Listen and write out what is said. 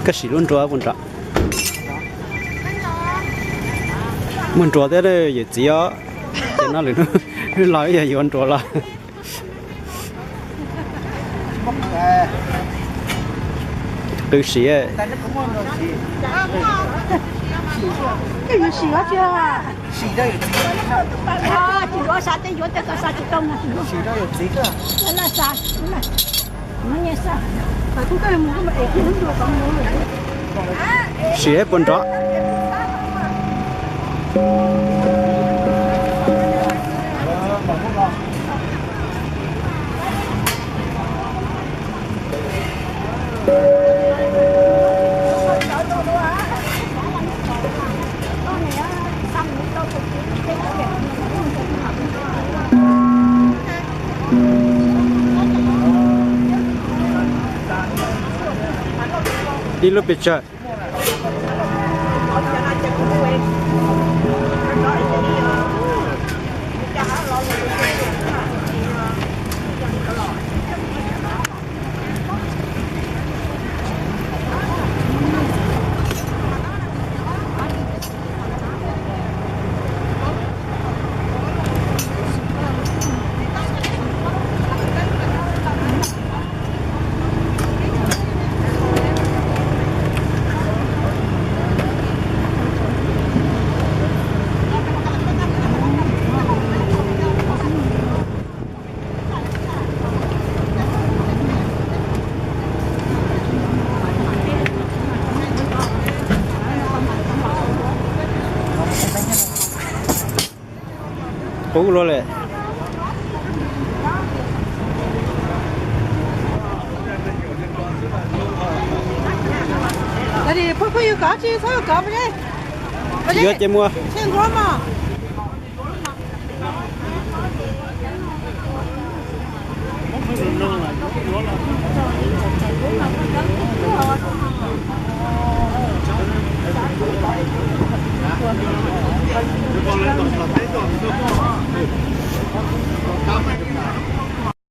Koj sim lub nruas puas nrov? Muaj nruas thiab yawm txiv os. Ces no lwm hnub los yog yuav nruas los. Qw siv. Siv puas nrov? Ib lub pes tsawg? Qub lawm. Yuav ces muaj.